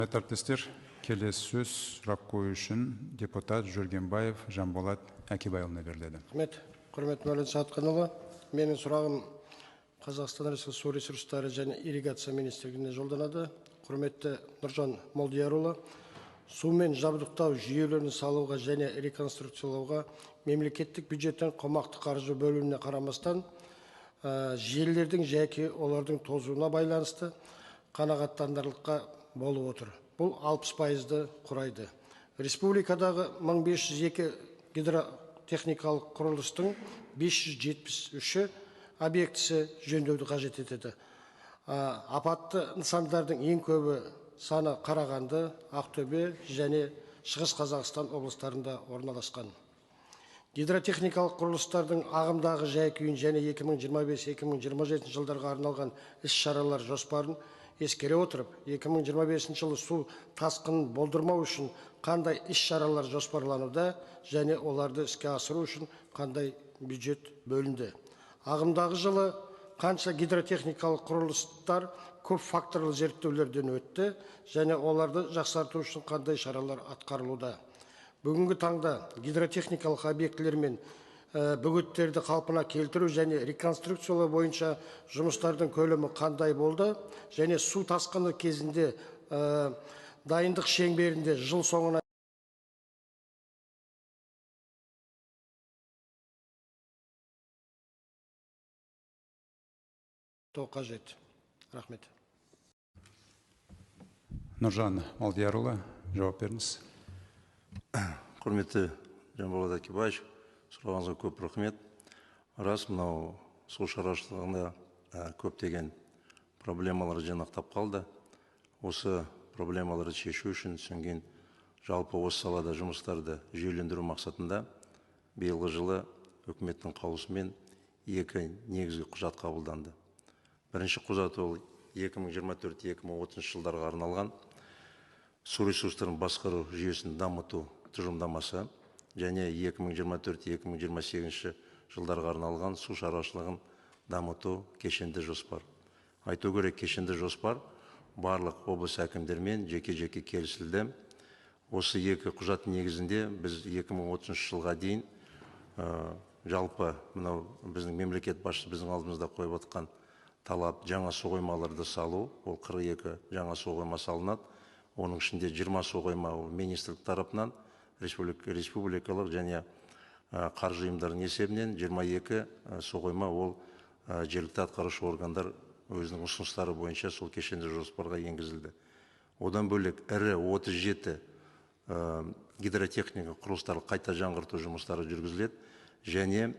Әріптестер, келесі сөз сұрақ қою үшін депутат Жөргенбаев Жанболат Әкебайұлына беріледі. Рахмет, құрметті Мәулен Сағатханұлы. Менің сұрағым Қазақстан Республикасы су ресурстары және ирригация министрлігіне жолданады. Құрметті Нұржан Молдиярұлы, сумен жабдықтау жүйелерін салуға және реконструкциялауға мемлекеттік бюджеттен қомақты қаржы бөлуіне қарамастан, желілердің жеке олардың тозуына байланысты қанағаттандырарлыққа болып отыр. Бұл 60%-ды құрайды. Республикадағы 1502 гидротехникалық құрылыстың 573-і объектісі жөндеуді қажет етеді. Апатты нысандардың ең көбі саны Қарағанды, Ақтөбе және Шығыс Қазақстан облыстарында орналасқан. Гидротехникалық құрылыстардың ағымдағы жай күйін және 2025-2027 жылдарға арналған іс-шаралар жоспарын ескере отырып, 2025 жылы су тасқынын болдырмау үшін қандай іс-шаралар жоспарлануда және оларды іске асыру үшін қандай бюджет бөлінді? Ағымдағы жылы қанша гидротехникалық құрылыстар көп факторлы зерттеулерден өтті және оларды жақсарту үшін қандай шаралар атқарылуда? Бүгінгі таңда гидротехникалық объектілер мен бөгеттерді қалпына келтіру және реконструкциялау бойынша жұмыстардың көлемі қандай болды және су тасқыны кезінде дайындық шеңберінде жыл соңына қажет. Рахмет. Нұржан Молдиярұлы, жауап беріңіз. Құрметті Жанболат Әкебаевич, сұрағыңызға көп рахмет. Рас, мынау су шаруашылығында көптеген проблемалар жинақтап қалды. Осы проблемаларды шешу үшін содан жалпы осы салада жұмыстарды жүйелендіру мақсатында биылғы жылы үкіметтің қаулысымен екі негізгі құжат қабылданды. Бірінші құжат ол 2024-2030 жылдарға арналған су ресурстарын басқару жүйесін дамыту тұжырымдамасы және 2024-2028 жылдарға арналған су шаруашылығын дамыту кешенді жоспар. Айту керек, кешенді жоспар барлық облыс әкімдерімен жеке-жеке келісілді. Осы екі құжат негізінде біз 2030 жылға дейін жалпы мынау біздің мемлекет басшысы біздің алдымызда қойып отқан талап жаңа су қоймаларды салу, ол 42 жаңа су қойма салынады. Оның ішінде 20 су қойма ол министрлік тарапынан, республикалық және қаржы ұйымдарының есебінен 22 су қойма ол жергілікті атқарушы органдар өзінің ұсыныстары бойынша сол кешенді жоспарға енгізілді. Одан бөлек ірі 37 гидротехника құрылыстарын қайта жаңғырту жұмыстары жүргізіледі және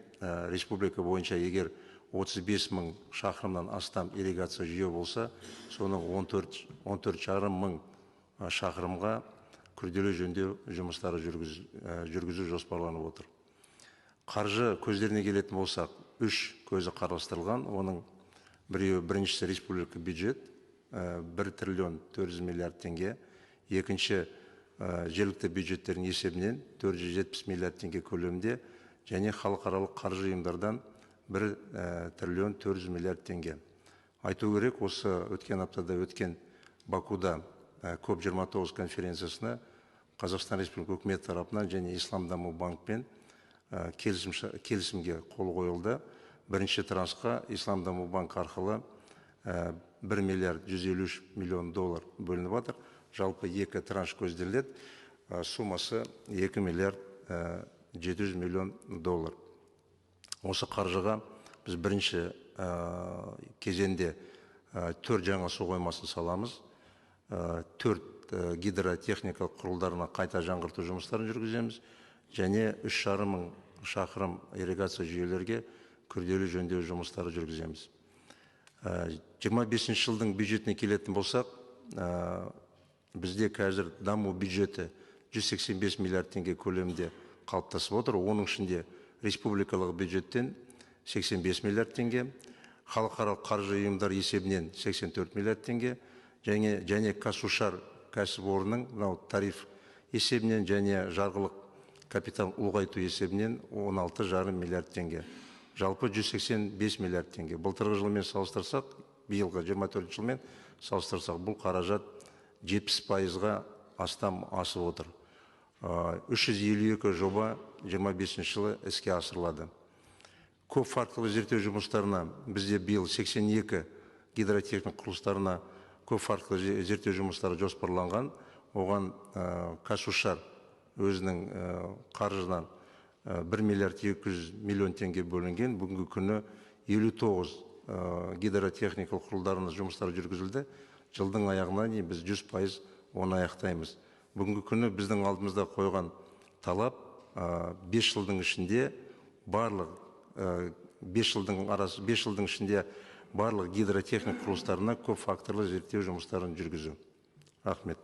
республика бойынша егер 35 мың шақырымнан астам ирригация жүйе болса, соның 14,5 мың шақырымға күрделі жөндеу жұмыстары жүргізу жоспарланып отыр. Қаржы көздеріне келетін болсақ, 3 көзі қарастырылған. Оның біреуі, біріншісі республика бюджет, 1 триллион 400 миллиард теңге. Екінші, жергілікті бюджеттердің есебінен 470 миллиард теңге көлемінде және халықаралық қаржы ұйымдардан 1 триллион 400 миллиард теңге. Айту керек, осы өткен аптада өткен Бакуда КОП-29 конференциясына Қазақстан Республика үкіметі тарапынан және Ислам даму банкпен келісімге қол қойылды. Бірінші траншқа Ислам даму банкі арқылы 1 миллиард 153 миллион доллар бөлініп жатыр. Жалпы екі транш көзделеді. Суммасы 2 миллиард 700 миллион доллар. Осы қаржыға біз бірінші кезеңде 4 жаңа су қоймасын саламыз. 4 гидротехникалық құрылдарына қайта жаңғырту жұмыстарын жүргіземіз және 3,5 мың шақырым ирригация жүйелерге күрделі жөндеу жұмыстары жүргіземіз. 25 жылдың бюджетіне келетін болсақ, бізде қазір даму бюджеті 185 миллиард теңге көлемінде қалыптасып отыр. Оның ішінде республикалық бюджеттен 85 миллиард теңге, халықаралық қаржы ұйымдар есебінен 84 миллиард теңге, және Қазсушар кәсіпорнының мынау тариф есебінен және жарғылық капитал ұлғайту есебінен 16,5 миллиард теңге. Жалпы 185 миллиард теңге. Былтырғы жылмен салыстырсақ, биылғы 24 жылмен салыстырсақ, бұл қаражат 70%-ға астам асып отыр. 352 жоба 25 жылы іске асырылады. Көп факторлы зерттеу жұмыстарына бізде биыл 82 гидротехник құрылыстарына көп факторлы зерттеу жұмыстары жоспарланған. Оған Қазсушар өзінің қаржынан 1 миллиард 200 миллион теңге бөлінген. Бүгінгі күні 59 гидротехникалық құрылдарының жұмыстары жүргізілді. Жылдың аяғына дейін біз 100% оны аяқтаймыз. Бүгінгі күні біздің алдымызда қойған талап 5 жылдың ішінде барлық 5 жылдың арасы 5 жылдың ішінде барлық гидротехник құрылыстарына көп факторлы зерттеу жұмыстарын жүргізу. Рахмет.